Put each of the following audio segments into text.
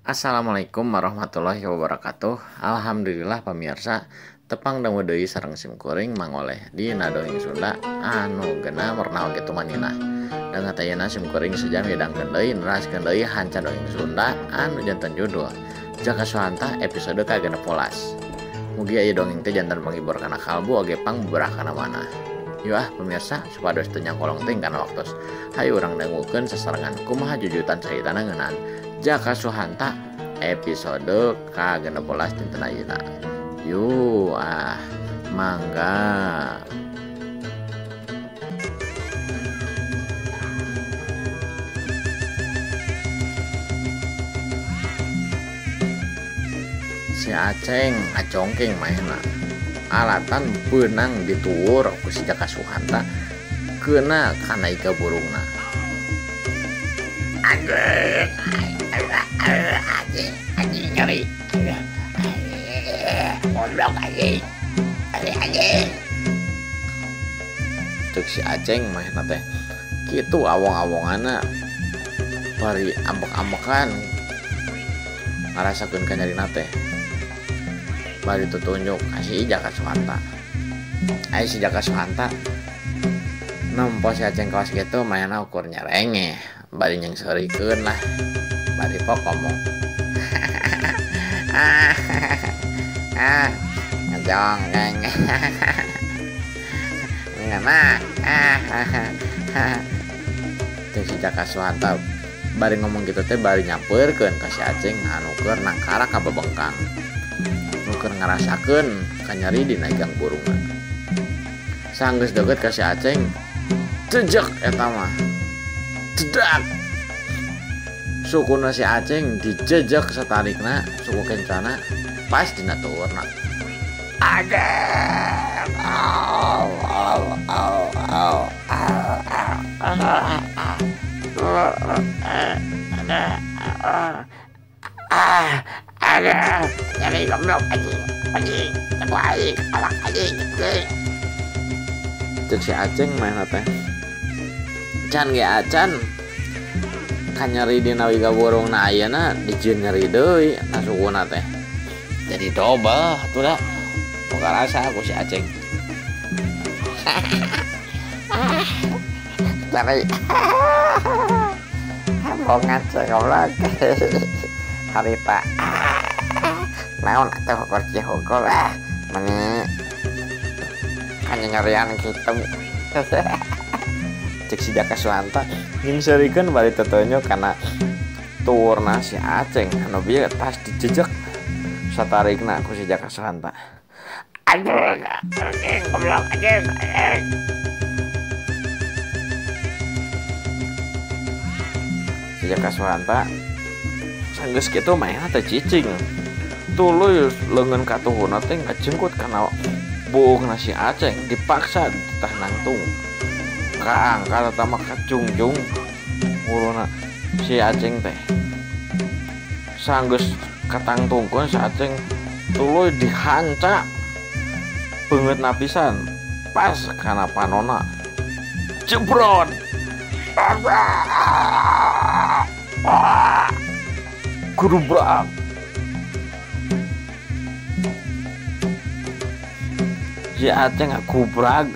Assalamualaikum warahmatullahi wabarakatuh. Alhamdulillah pamirsa, tepang dangu deui sareng simkuring mangoleh dina dongeng Sunda anu gena warna oge tumaninah. Dangat ayeuna simkuring sejam hidangkeun deui neraskeun deui hanca dongeng Sunda anu janten judul Jaka Suhanta episode ka-16. Mugi aya dongeng teh janten panghibur kana kalbu oge pangbeberah kana manah. Yuk ah pemirsa, supados teu nyangkolong teuing kana waktos. Hayu urang dangukeun sasarengan kumaha jujutan caritana ngeunaan Jaka Suhanta episode ka-16 dinten ayeuna. Yuk ah, mangga. Si Aceng acongking maena. Alatan beunang dituur ku si Jaka Suhanta keuna kana iga burungna. Anjing, anjing, anjing nyeri. Goblok anjing. Anjing. Cek si Aceng maena teh kitu awong-awonganna bari ambek-ambekan ngarasakeun kanyarina teh. Bari tutunjuk kasih Jaka Suhanta. Ai si Jaka Suhanta nempo si Aceng kawas kitu maena ukur nyerengeh, bari nyengseurikeun lah. Bari pok ngomong. Ah, ngejongkeng. Ngeunah. Teh si Jaka Suhanta bari ngomong kitu teh bari nyampeurkeun ka si Aceng anu keur nangkara ka bebengkang. Nu keur ngarasakeun kanyari dina igang burungna. Sanggeus deukeut ka si Aceng, jejek eta mah. Jedak. Sukuna si Aceng dijejek satarikna suku kencana pas dina tuurna. Aduh. Au au au au ah, aduh, nyeri goblok anjing, anjing, cepu aing, alak anjing, anjing. Cek si Aceng maena teh. Can ge acan kanyeri dina wiga burungna ayeuna dijieun nyeri deui na sukuna teh. Jadi double atuh da. Boga rasa ku si Aceng. Nyeri. Hambongan cek goblok. Harita. Naon atuh kursi hugul ah. Meni kanyerian kitu. Cek si Jaka Suhanta nyingseurikeun bari tetonyo kana tuurna si Aceng anu bieu tas dijejek satarikna ku si Jaka Suhanta. Aduh, anjing goblok anjing. Si Jaka Suhanta sanggeus kitu maena teh cicing. Tuluy leungeun katuhuna teh ngajengkut kana buukna si Aceng dipaksa ditah nangtung. Kaangkat eta mah kajungjung uruna si Aceng teh. Sanggeus katangtungkeun si Aceng tuluy dihanca beungeutna pisan pas kana panona. Jebrot. Gurubrak. Si Aceng ngagubrag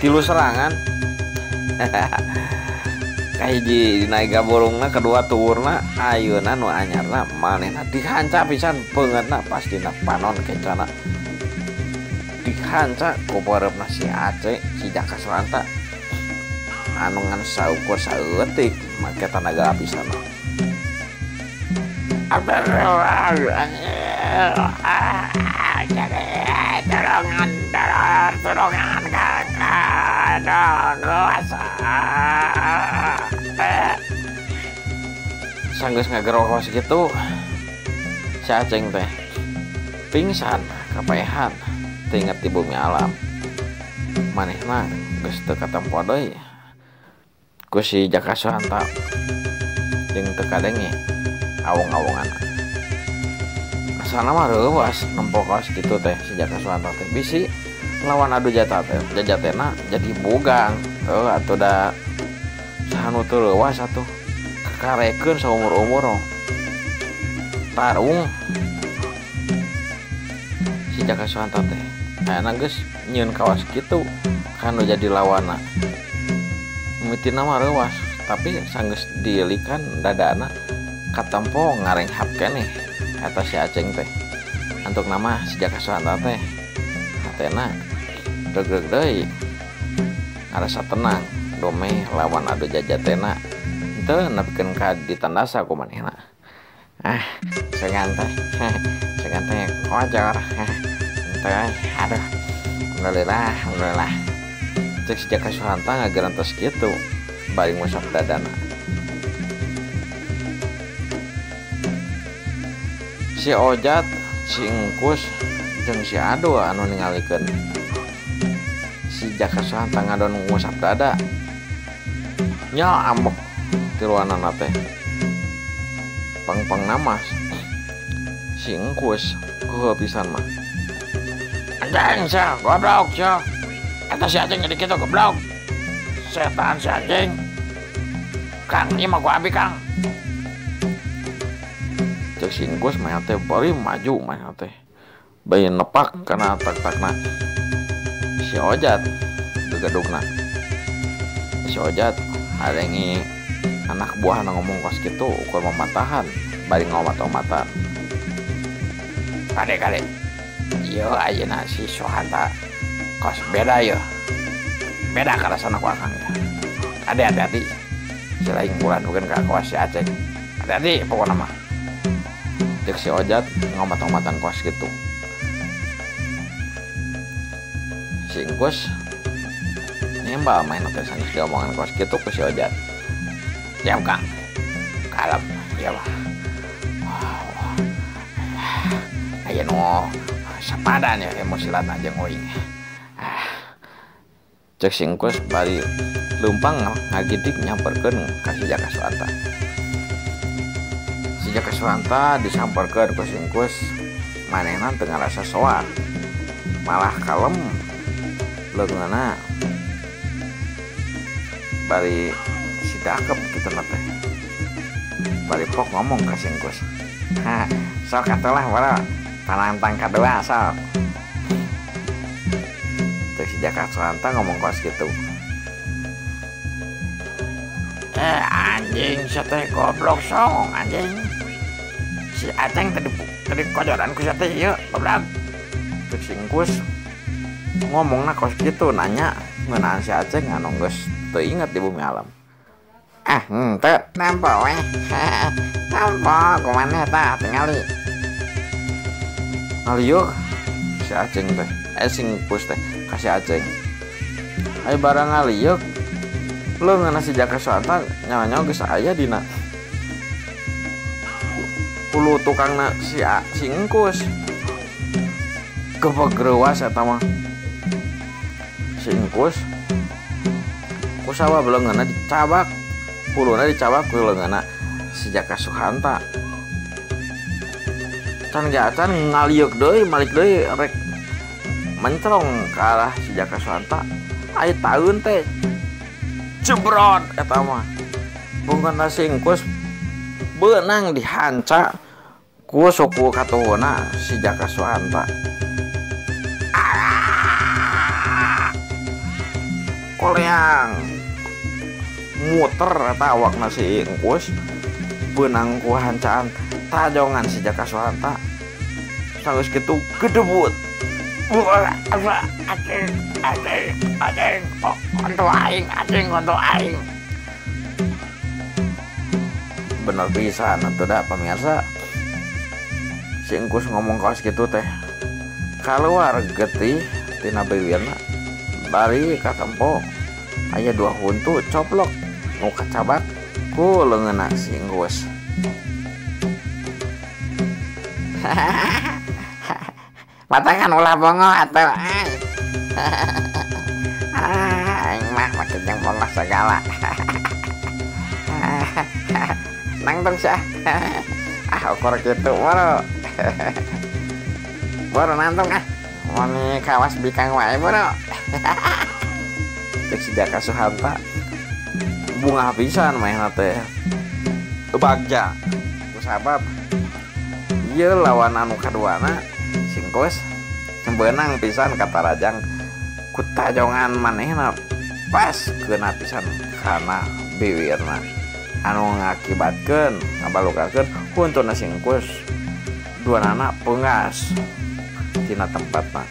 tilu serangan. Kahiji dina iga burungna, kedua tuurna, ayeuna nu anyarna manehna dihanca pisan beungeutna pas dina panon kencana. Dihanca ku pareupna si Aceng, si Jaka Suhanta anu ngan saukur saeutik make tanaga pisan. Tulungan, tulungan, Sanggeus ngagerokos kitu si Aceng teh pingsan kapaehan teu inget di bumi alam. Manehna geus teu katempo deui ku si Jaka Suhanta jeung teu kadenge awong-awongan. Asana mah reuwas nempo kaos kitu teh si Jaka Suhanta teh bisi lawan adu jata teh jajatena jadi bugang. Heuh atuh da saha nu teu reuwas atuh Kakarekeun saumur-umur tarung si Jaka Suhanta teh ayeuna geus nyieun kawas kitu kanu jadi lawanna. Mimitina mah reuwas tapi sanggeus dielikan dadana katempo ngarenghap keneh eta si Aceng teh. Antuk nama si Jaka Suhanta teh hatena regreg deui ngarasa tenang domeh lawan adu jajatena teu nepikeun ka ditandasa ku manehna. Ah, segan teh. Segan teh kojor. Teh, aduh. Alhamdulillah, alhamdulillah. Cek si Jaka Suhanta ngagerantos kitu bari ngusap dadana. Si Ojat, si Engkus jeung si Ado anu ningalikeun si Jaka Suhanta ngadon ngusap dada. Nya ambek tiluanana teh. Pang-pang namas si Engkus kuheu pisan mah. Anjing sia, goblok sia. Eta si Aceng jadi kitu goblok. Setan si anjing. Kang, ieu mah gua abi Kang. Cek si Engkus mah teh bari maju mah teh. Bari nepak kana tak-takna. Si Ojat gegedugna. Si Ojat harengi anak buah ngomong kos kitu ukur mamatahan bari ngomat-omatan. Kade-kade. Ieu ayeuna si Suhanta kos beda yeuh. Beda karasana ku akang ya. Kade hati-hati. Selain bulan bukan ka kawas si Aceng. Hati-hati pokona mah. Cek si Ojat ngomat-omatan kos kitu. Si Engkus nembal main teh sanggeus diomongan kos kitu ku si Ojat. Siap Kang. Kalem ieu mah. Aya nu sapadan ya emosi lana jeung uing. Cek si Engkus bari leumpang ngagidik nyamperkeun ka si Jaka Suhanta. Si Jaka Suhanta disamperkeun ku si Engkus manehna teu ngarasa soak. Malah kalem leungeunna bari si dakep kitu na teh. Bari pok ngomong ka si Engkus. Ha, sok atuh lah boro. Panantang kadua sok. Cek si Jaka Suhanta ngomong kos kitu. Anjing sia teh goblok song anjing. Si Aceng tadi kojoran ku sia teh ieu goblok. Cek si Engkus ngomongna kos kitu nanya ngeunaan si Aceng anu geus teu inget di bumi alam. Ah, henteu nempo we. Nempo kumaneh tah tingali. Ngaliuk si Aceng teh, si Engkus teh ka si Aceng. Ai barang ngaliuk leungeunna si Jaka Suhanta nyawa-nyawa geus aya dina hulu tukangna si Engkus. Gebeg reuas eta mah. Si Engkus ku sabab leungeunna dicabak, huluna dicabak ku leungeunna si Jaka Suhanta. Can ge acan ngaliuk deui malik deui rek mencrong ka arah si Jaka Suhanta. Ai taeun teh jebrot eta mah. Bungkana si Engkus beunang dihanca ku suku katuhuna si Jaka Suhanta. Koleang muter eta awakna si Engkus beunang ku hancaan tajongan si Jaka Suhanta. Sanggeus kitu gedebut. Aceng, aceng, aceng, konto aing, aceng, konto aing. Bener pisan atuh da pamirsa. Si Engkus ngomong kaos kitu teh kaluar getih tina bibirna bari katempo aya dua huntu coplok nu kacabak ku leungeunna si Engkus. Matangan ulah bongo atuh. Aing mah make jeung bongo segala. Nangtung sia. Ah ukur kitu boro. Boro nantung ah. Moni kawas bikang wae boro. Cek si Jaka Suhanta bungah pisan manehna teh. Bagja kusabab ieu lawan anu kaduana singkus beunang pisan katarajang ku tajongan manehna pas keuna pisan kana biwirna anu ngakibatkeun ngabalukarkeun huntuna singkus duanana peungas tina tempatna.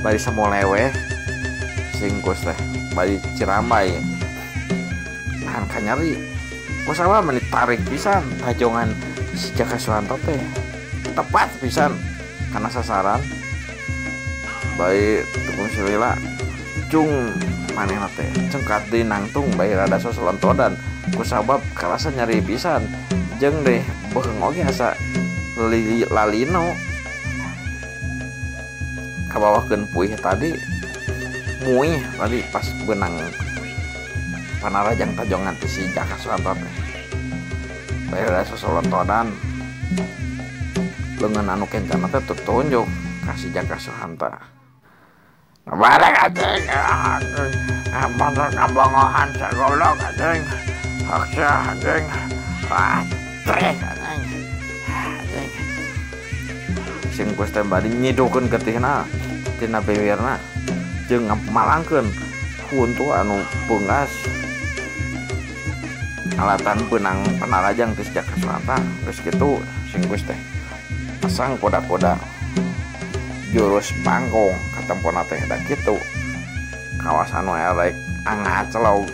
Bari samolewe singkus teh bari cirambai nahan kanyeri kusabab meni tarik pisan tajongan si Jaka Suhanta teh tepat pisan kana sasaran. Bari tukung silila cung manehna teh cengkat deui nangtung bari rada sosolontodan kusabab karasa nyeri pisan jeung deh beuheung oge asa lalino kabawakeun puih tadi muih tadi pas beunang panarajang tajongan ti si Jaka Suhanta teh bari rada sosolontodan leungeun anu kencana teh tutunjuk ka si Jaka Suhanta. Barek anjing bener ngabongohan sagoblok anjing haksa anjing wah trek anjing anjing singkus teh bari nyidukeun getihna tina biwirna jeung ngamalangkeun huntu anu peungas alatan beunang panarajang ti Jaka Suhanta. Geus kitu singkus teh pasang kuda-kuda jurus bangkong katempona teh da kitu kawasan nu elek angacelog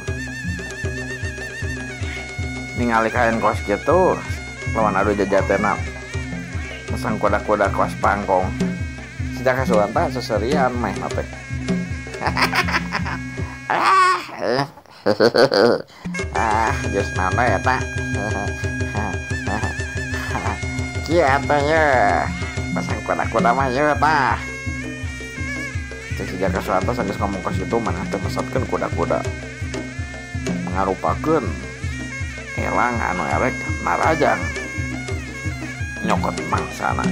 ningali kaen kos kitu lawan adu jajatena pasang kuda-kuda kawas bangkong si Jaka Suhanta seserian meh teh. Ah geus nana eta kieu atuh ye pasang kuda-kuda mah ye tah. Cek si Jaka Suhanta sageus ngomong ka situ maneh teh mesatkeun kuda-kuda ngarupakeun elang anu erek narajang nyokot mangsana.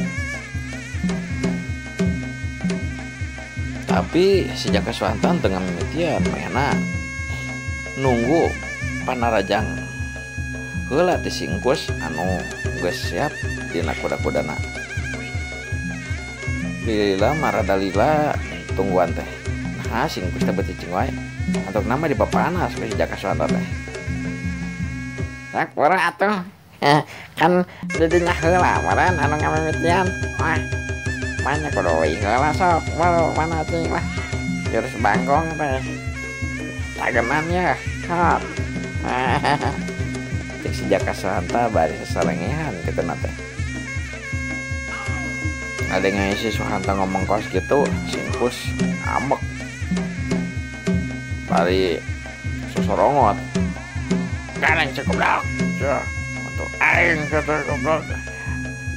Tapi si Jaka Suhanta teu ngamimitian manehna nunggu panarajang heula ti singkus anu geus siap dina kuda-kudana. Lila marada lila tungguan teh. Nah singkus teh beucicing wae. Antuk nama di papanas ku si Jaka Suhanta teh. Sak pura atuh. Kan didinya heula meureun anu ngamimitian. Wah. Mana kudu heula sok mana cing lah. Jurus bangkong teh. Tagenan ya. Hot. Cek si Jaka Suhanta bari sasarengehan kitu na teh. Ada ngisi Suhanta ngomong kos gitu, singkus ambek bari sosorongot gareng cukup dok untuk aing cukup dok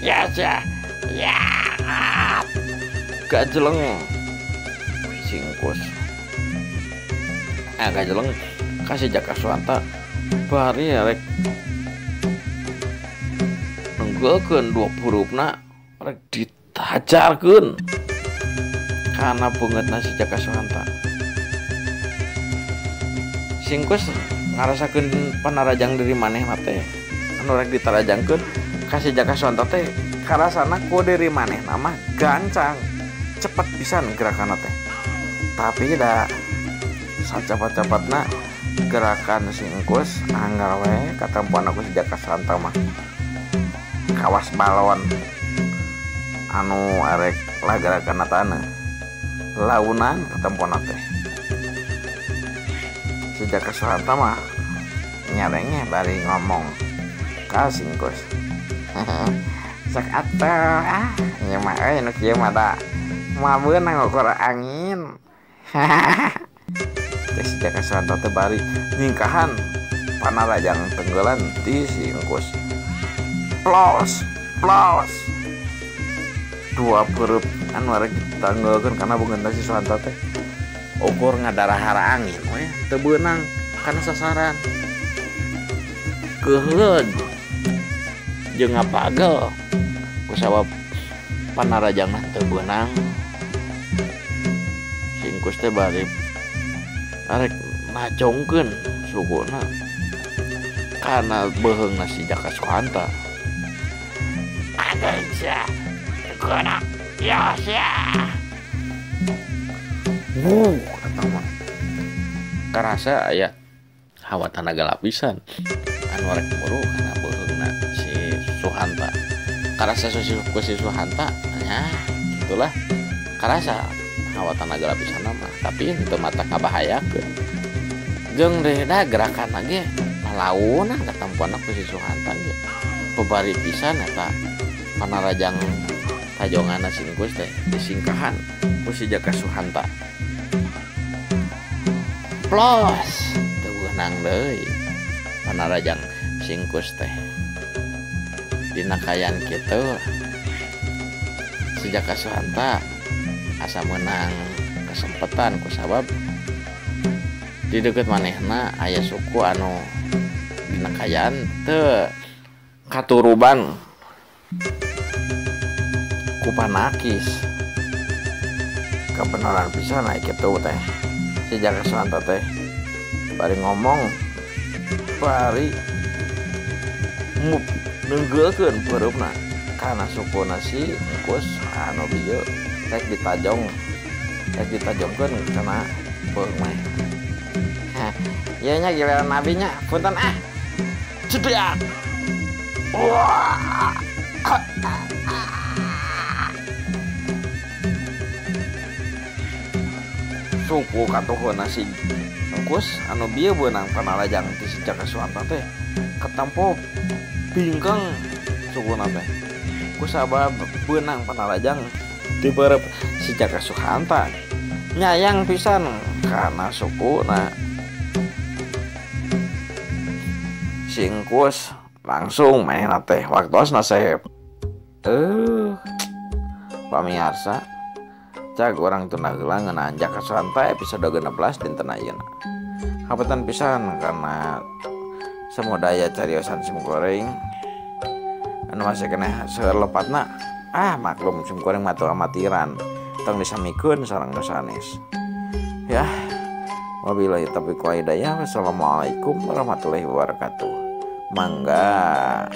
ya ya ya gajeleng singkus gajeleng kasih Jaka Suhanta bari rek nenggelkeun dua hurufna rek ditajarkeun karena beungeutna si Jaka Suhanta. Singkus ngarasakeun panarajang diri manehna teh anu rek ditarajangkeun ka si Jaka Suhanta teh karasana ku diri manehna mah gancang cepet pisan gerakanna teh. Tapi da sacepat-cepatna gerakan singkus anggar we katempuan aku si Jaka Suhanta mah kawas balon anu arek lagerakan taneuh launan katempuan teh. Si Jaka Suhanta mah nyarenge bari ngomong ka singkus. Sok atuh ah ieu mah euy nu kieu mah da moal beunang ukur angin. Cek si Jaka Suhanta teh bari nyingkahan panarajang tenggelan ti singkus. Plos plos dua peureub anu arek ditanggeulkeun kana beungeutna si Suhanta teh ukur ngadarahara angin we teu beunang kana sasaran. Keuheud jeung ngapagel kusabab panarajangna teu beunang. Engkus teh bari arek najongkeun sukuna kana beuheungna si Jaka Suhanta. Anjing sia. Sukuna. Ya sia. Wuh, eta mah karasa aya hawa tanaga lapisan anu rek muru kana beuheungna si Suhanta. Karasa ku si Suhanta nya gitulah. Karasa hawa tanaga lapisan mah, tapi henteu mata ngabahayakeun. Jeung deui da gerakan ge lalaunan katempuanna ku si Suhanta ge. Pebari pisan eta panarajang tajonganna si Engkus teh disingkahan ku si Jaka Suhanta. Plos teu beunang deui panarajang si Engkus teh. Dina kaayaan kitu si Jaka Suhanta asa meunang kesempatan kusabab di deukeut manehna aya suku anu dina kaayaan teu katuruban ku panakis. Kabeneran pisan aya kitu teh. Si Jaka Suhanta teh bari ngomong bari nenggeukeun peureupna kana sukuna si Engkus anu bieu rek ditajong, rek ditajongkeun kana beuheung mah. Hah, ieu nya giliran nabi nya, punten ah. Cedak. Wah. Suku katuhuna si Engkus anu bieu beunang panarajang ti si Jaka Suhanta teh katampo bingkeng sukuna teh kusabab beunang panarajang diberep si Jaka Suhanta nyayang pisan kana sukuna. Si Engkus langsung manehna teh waktosna sehep. Pamiarsa cag urang tunda heula ngeunaan Jaka Suhanta episode 16 dinten ayeuna. Hapunten pisan karena samudaya cariosan simkuring anu masih keneh seueur lepatna. Ah maklum simkuring mah teu amatiran, tong disamikeun sareng nu sanes. Ya, wabillahi taufiq wal hidayah. Wassalamualaikum warahmatullahi wabarakatuh. Mangga.